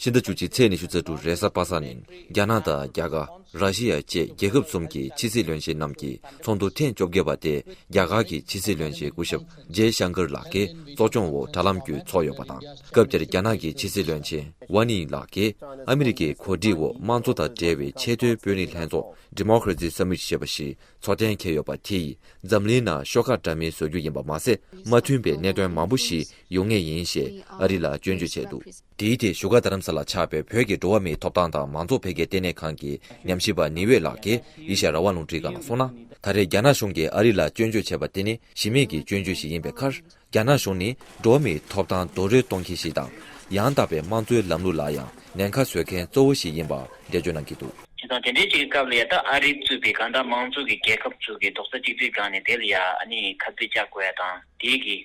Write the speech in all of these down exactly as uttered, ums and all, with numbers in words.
ཕྱི་ཟླ་བཅུ་གཅིག་ཚེས་ཉི་ཤུ་རྩ་དྲུག་རེས་གཟའ་པ་སངས་ཉིན་རྒྱ་ནག་དང་རྒྱ་གར། ར་ཤི་ཡ་བཅས་རྒྱལ་ཁབ་གསུམ་གྱི་ཕྱི་སྲིད་བློན་ཆེན་རྣམས་ཀྱི་ཚོགས་འདུ་ཐེངས་བཅོ་བརྒྱད་པ་དེ་རྒྱ་གར་གྱི་ཕྱི་སྲིད་བློན་ཆེན་སྐུ་ཞབས་ཇེ་ཤང་ཀར་ལགས་ཀྱིས་གཙོ་སྐྱོང་འོག་དྲ་ལམ་བརྒྱུད་ཚོགས་ཡོད་པ་དང་། སྐབས་དེར་རྒྱ་ནག་གི་ཕྱི་སྲིད་བློན་ཆེན་ཝན་ཡིང་ལགས་ཀྱིས་ཨ་མི་རི་ཀའི་གོ་སྒྲིག་འོག་དམངས་གཙོ་དང་འབྲེལ་བའི་ཆེས་མཐོའི་དཔོན་རིགས་ལྷན་ཚོགས་Democracy Summit ཞེས་པ་ཞིག་ཚོགས་གཏན་འཁེལ་ཡོད་པ་དེ་ཡིས་འཛམ་གླིང་ནང་ཤོག་ཁག་འདྲ་མིན་བཟོ་རྒྱུ་ཡིན་པ་མ་ཟད། མ་མཐུན་པའི་གནད་དོན་མང་པོ་ཞིག་ཡོང་ངེས་ཡིན་ཞེས་ཨ་རི་ལ་སྐྱོན་བརྗོད་བྱས་འདུག་དེའི་ཐད་བཞུགས་སྒར་རྡ་རམ་ས་ལར་ཆགས་པའི་བོད་ཀྱི་འགྲོ་བ་མིའི་ཐོབ་ཐང་དང་མང་གཙོ་འཕེལ་རྒྱས་ལྟེ་གནས་ཁང་གི་ཉམས་ཞིབ་པ་ནི་ཝེ་ལགས་ཀྱིས་ཨེ་ཤ་ཡ་རང་དབང་རླུང་འཕྲིན་ཁང་ལ་གསུངས་ན། ད་རེས་རྒྱ་ནག་གཞུང་གིས་ཨ་རི་ལ་སྐྱོན་བརྗོད་བྱས་པ་དེ་ནི་གཞི་མེད་ཀྱི་སྐྱོན་བརྗོད་ཞིག་ཡིན་པའི་ཁར། རྒྱ་ནག་གཞུང་ནི་འགྲོ་བ་མིའི་ཐོབ་ཐང་རྡོག་རོལ་གཏོང་མཁན་ཞིག་དང་། ཡང་དག་པའི་དམངས་གཙོའི་ལམ་ལུགས་ལ་ཡང་ཉེན་ཁ་བཟོ་མཁན་གཙོ་བོ་ཞིག་ཡིན་པ་འགྲེལ་བརྗོད་གནང་གི་འདུག་བྱས་ཙང་དེ་འདྲའི་ཅིག་གི་སྐབས་ལ་ཡ་ད་ཨ་རི་གཙོས་པའི་གང་ལྟར་མང་གཙོ་གི་རྒྱལ་ཁབ་ཚོ་གི་རྡོག་རྩ་གཅིག་སྒྲིལ་སྒང་ནས་དེ་ལ་ཡ་ཨ་ནི་ཁ་གཏད་བཅག་དགོས་ཡ་དང་། དེའི་གི་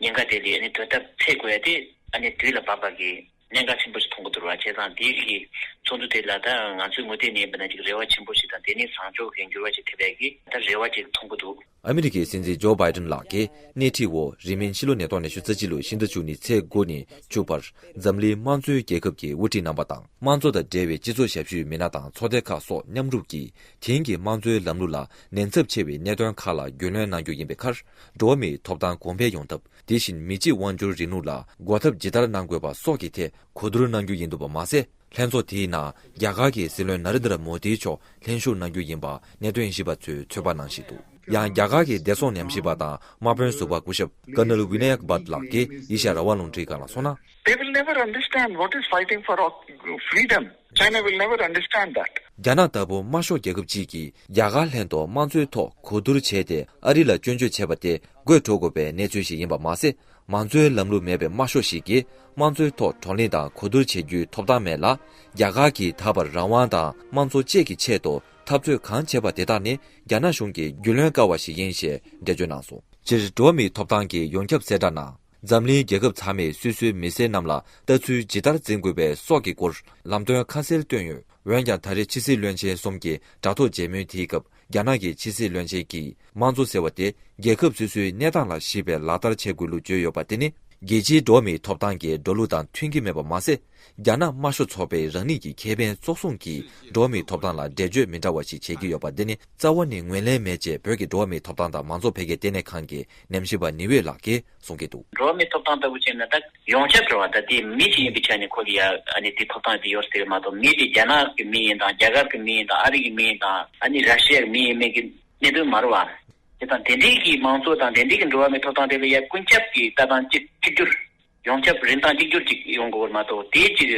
ཉེན་ཁ་དེ་ལ་ཨ་ནི་དོ་ཐབས་འཚོལ་དགོས་ཡ་དེ་ཨ་ནི་དུས་ལ་བབ་པ་གི་གནད་འགག་ཆེན་པོ་ཞིག་མཐོང་གི་འདུག་ར། བྱས་ཙང་དེ་གི་ཚོགས་འདུ་དེ་ལ་ད་ང་ཚོའི་ངོས་ཐད་ནས་ཡིན་པ་ན་ཅིག་རེ་བ་ཆེན་པོ་ཞིག་དང་། དེ་ནས་བཟང་ཕྱོགས་ཀྱི་འགྱུར་བ་ཞིག་ཐེབས་ཡ་གི་ད་རེ་བ་ཅིག་མཐོང་གི་འདུག་ཨ་མི་རི་ཀའི་སྲིད་འཛིན་ཇོ་བྷའི་ཏིན་ལགས་ཀྱིས་སྣེ་ཁྲིད་འོག་རིང་མིན་ཕྱི་ལོ་ཉིས་སྟོང་ཉི་ཤུ་རྩ་གཅིག་ལོའི་ཕྱི་ཟླ་བཅུ་གཉིས་ཚེས་དགུ་ནས་བཅུ་བར་འཛམ་གླིང་དམངས་གཙོའི་རྒྱལ་ཁབ་ཀྱི་དབུ་ཁྲིད་རྣམ་པ་དང་། དམངས་གཙོ་དང་འབྲེལ་བའི་སྤྱི་ཚོགས་ཞབས་ཞུའི་མི་སྣ་དང་ཚོགས་སྡེ་ཁག་སོགས་མཉམ་རུབ་ཀྱིས་དེང་གི་དམངས་གཙོའི་ལམ་ལུགས་ལ་ནན་ཚབས་ཆེ་བའི་གནད་དོན་ཁག་ལ་རྒྱུས་ལོན་གནང་རྒྱུ་ཡིན་པའི་ཁར། འགྲོ་བ་མིའི་ཐོབ་ཐང་གོང་འཕེལ་ཡོང་ཐབས། དེ་བཞིན་མི་གཅིག་དབང་སྒྱུར་རིང་ལུགས་ལ་འགོག་ཐབས་ཇི་ལྟར་གནང་དགོས་པ་སོགས་ཀྱི་ཐད་གོ་བསྡུར་གནང་རྒྱུ་ཡིན་འདུག་པ་མ་ཟད། ལྷན་ཚོགས་དེའི་ནང་རྒྱ་གར་གྱི་སྲིད་བློན་ན་རེན་དྲ་མོ་དི་མཆོག་ལྷན་ཞུགས་གནང་རྒྱུ་ཡིན་པ་གནད་དོན་ཞིབ་པ་ཚོས་ཚོད་དཔག་གནང་བཞིན་འདུག་ཡང་རྒྱ་གར་གྱི་བདེ་སྲུང་ཉམས་ཞིབ་པ་དང་དམག་དཔོན་ཟུར་པ་སྐུ་ཞབས་ཀར་ནལ་ཝི་ན་ཡག་བྷཊ་ལགས་ཀྱིས་ཨེ་ཤ་ཡ་རང་དབང་རླུང་འཕྲིན་ཁང་ལ་གསུངས་ན། They will never understand what is fighting for freedom. China will never understand that. རྒྱ་ནག་ལྟ་བུ་དམར་ཤོག་རྒྱལ་ཁབ་ཅིག་གིས་རྒྱ་གར་ལྷན་ཐོག་དམངས་གཙོའི་ཐོག་གོ་བསྡུར་བྱས་ཏེ་ཨ་རི་ལ་སྐྱོན་བརྗོད་བྱས་པ་དེ་དགོད་བྲོ་དགོས་པའི་གནས་ཚུལ་ཞིག་ཡིན་པ་མ་ཟད། མང་གཙོའི་ལམ་ལུགས་མེད་པའི་དམར་ཤོག་ཞིག་གིས་དམངས་གཙོའི་ཐོག་བགྲོ་གླེང་དང་གོ་བསྡུར་བྱེད་རྒྱུའི་ཐོབ་ཐང་མེད་ལ། རྒྱ་གར་གྱིས་ད་བར་རང་དབང་དང་དམངས་གཙོ་བཅས་ཀྱི་ཆེད་དུ་འཐབ་རྩོད་གང་བྱས་པ་དེ་དག་ནི་རྒྱ་ནག་གཞུང་གིས་རྒྱུས་ལོན་དཀའ་བ་ཞིག་ཡིན་ཞེས་འགྲེལ་བརྗོད་གནང་སོང་། སྤྱིར་འགྲོ་བ་མིའི་ཐོབ་ཐང་གི་ཡོངས་ཁྱབ་གསལ་བསྒྲགས་ནང་། འཛམ་གླིང་རྒྱལ་ཁབ་ཚང་མས་སོ་སོའི་མི་སེར་རྣམས་ལ་ལྟ་ཚུལ་ཇི་ལྟར་འཛིན་དགོས་པའི་སོགས་ཀྱི་སྐོར་ལམ་སྟོན་ཁ་གསལ་བཏོན་ཡོད། འོན་ཀྱང་ད་རེས་ཕྱི་སྲིད་བློན་ཆེན་གསུམ་གྱི་དྲ་ཐོག་མཇལ་མོལ་དེའི་སྐབས། རྒྱ་ནག་གི་ཕྱི་སྲིད་བློན་ཆེན་གྱིས་དམངས་གཙོ་ཟེར་བ་དེ་རྒྱལ་ཁབ་སོ་སོའི་གནས་སྟངས་ལ་གཞིགས་པའི་ལག་བསྟར་བྱེད་དགོས་ལུགས་བརྗོད་ཡོད་པ་དེ་ནི། རྒྱལ་སྤྱིའི་འགྲོ་བ་མིའི་ཐོབ་ཐང་གི་འགྲོ་ལུགས་དང་མཐུན་གྱི་མེད་པ་མ་ཟད། རྒྱ་ནག་དམར་ཤོག་ཚོགས་པས་རང་ཉིད་ཀྱི་ཁེ་ཕན་གཙོ་བཟུང་གིས་འགྲོ་བ་མིའི་ཐོབ་ཐང་ལ་འགྲེལ་བརྗོད་མི་འདྲ་བ་ཞིག་བྱེད་ཀྱི་ཡོད་པ་འདི་ནི་རྩ་བ་ནས་ངོས་ལེན་མེད་ཅེས་བོད་ཀྱི་འགྲོ་བ་མིའི་ཐོབ་ཐང་དང་མང་གཙོ་འཕེལ་རྒྱས་ལྟེ་གནས་ཁང་གི་ཉམས་ཞིབ་པ་ནི་ཝེ་ལགས་ཀྱིས་གསུང་གི་འདུག་འགྲོ་བ་མིའི་ཐོབ་ཐང་ལྟ་བུ་བྱས་ན་ད་ཡོངས་ཁྱབ་འགྲོ་བ་ད་དེ་མི་ཞིག་ཡིན་པའི་ཆ་ནས་ཁོ་ལ་ཡ་ཨ་ནི་དེ་ཐོབ་ཐང་དེ་ཡོད་ཟེར་མ་གཏོགས། མི་དེ་རྒྱ་ནག་གི་མི་ཡིན་དང་། རྒྱ་གར་གྱི་མི་ཡིན་དང་། ཨ་རི་གི་མི་ཡིན་དང་། ཨ་ནི་ར་ཤི་ཡ་གི་མི་ཡིན་མིན་གྱི་གནད་དོན་མ་རེད་བ། དེ་དང་དེ་འདྲའི་གི་མང་གཙོ་དང་དེ་འདྲའི་གི་འགྲོ་བ་མིའི་ཐོབ་ཐང་དེ་ལ་ཡ་ཀུན་ཁྱབ་ཀྱི་ལྟ་སྟངས་གཅིག་གཅིག་གྱུར། ཡོངས་ཁྱབ་རིན་ཐང་གཅིག་གྱུར་ཅིག་ཡོང་དགོས་པར་མ་གཏོགས། དེ་གཅིག་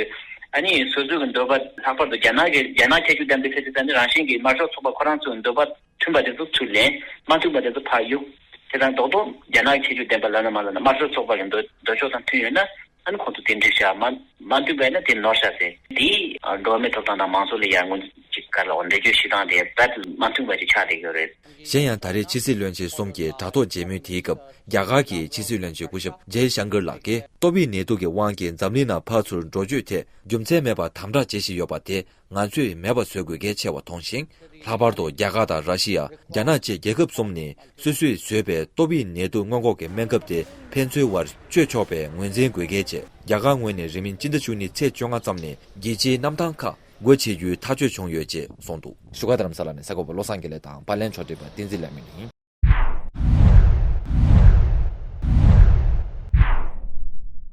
ཨ་ནི་སོ་སོའི་གི་འདོད་པ། ལྷག་པར་དུ་རྒྱ་ནག་གི་རྒྱ་ནག་ཁྱད་ཆོས་ལྡན་པའི་ཚད་དེ་ད་ནི་རང་བཞིན་གྱི་དམར་ཤོག་ཚོགས་པ་ཁོ་རང་ཚོའི་འདོད་པ་མཐུན་པ་དེ་ཚོ་ཚུར་ལེན། མ་མཐུན་པ་དེ་ཚོ་ཕར་གཡུག། དེ་དང་རྡོག་རྡོག་རྒྱ་ནག་ཁྱད་ཆོས་ལྡན་པ་ལབ་ན་མ་ལབ་ན། དམར་ཤོག་ཚོགས་པ་གི་འདོད་འདོད་ཕྱོགས་དང་མཐུན་ཡོད་ན་ཨ་ནི་ཁོང་ཚོ་དེ་འགྲིག་ཤག་མ་མ་མཐུན་པ་ཡིན་ན་དེ་ནོར་ཤག་ཟེར། དེ་འགྲོ་བ་མིའི་ཐོབ་ཐང་དང་མང་གཙོ་ལ་ཡ་ངོས་འཛིན་ཅིག་ག་ལ་འགྲེལ་བརྗོད་བྱེད་སྟངས་དེ་རྦད་དེ་མ་མཐུན་པ་ཅིག་ཆགས་བསྡད་ཡོད་རེད། གཞན་ཡང་ད་རེས་ཕྱི་སྲིད་བློན་ཆེན་གསུམ་གྱི་དྲ་ཐོག་མཇལ་མོལ་དེའི་སྐབས། རྒྱ་གར་གྱི་ཕྱི་སྲིད་བློན་ཆེན་སྐུ་ཞབས་ཇེ་ཤང་ཀར་ལགས་ཀྱིས་ཏོག་དབྱིབས་ནད་དུག་གི་དབང་གིས་འཛམ་གླིང་ནང་ཕར་ཚུར་འགྲོ་སྐྱོད་ཐད་རྒྱུ་མཚན་མེད་པར་དམ་དྲག་བྱེད་བཞིན་ཡོད་པ་དེ་ང་ཚོས་མེད་པ་བཟོ་དགོས་གལ་ཆེ་བ་མཐོང་ཞིང་། ལྷག་པར་དུ་རྒྱ་གར་དང་ར་ཤི་ཡ། རྒྱ་ནག་བཅས་རྒྱལ་ཁབ་གསུམ་ནས་སོ་སོས་བཟོས་པའི་ཏོག་དབྱིབས་ནད་དུག་སྔོན་འགོག་གི་སྨན་ཁབ་དེ་ཕན་ཚུན་བར་སྤྱོད་ཆོག་པའི་ངོས་འཛིན་དགོས་གལ་ཆེ། རྒྱ་གར་ངོས་ནས་རིང་མིན་སྤྱི་ཟླ་བཅུ་གཉིས་ཚེས་བཅོ་ལྔ་ཙམ་ནས་རྒྱལ་སྤྱིའི་གནམ་ཐང་ཁག་སྒོ་ཕྱེ་རྒྱུའི་ཐག་གཅོད་བྱུང་ཡོད་ཅེས་གསུངས་འདུག་བཞུགས་སྒར་རྡ་རམ་ས་ལ་ནས་གསར་འགོད་པ་བློ་བཟང་དགེ་ལེགས་དང་པར་ལེན་ཕྱོགས་སྒྲིག་པ་བསྟན་འཛིན་ལེགས་སྨོན་ཡིན།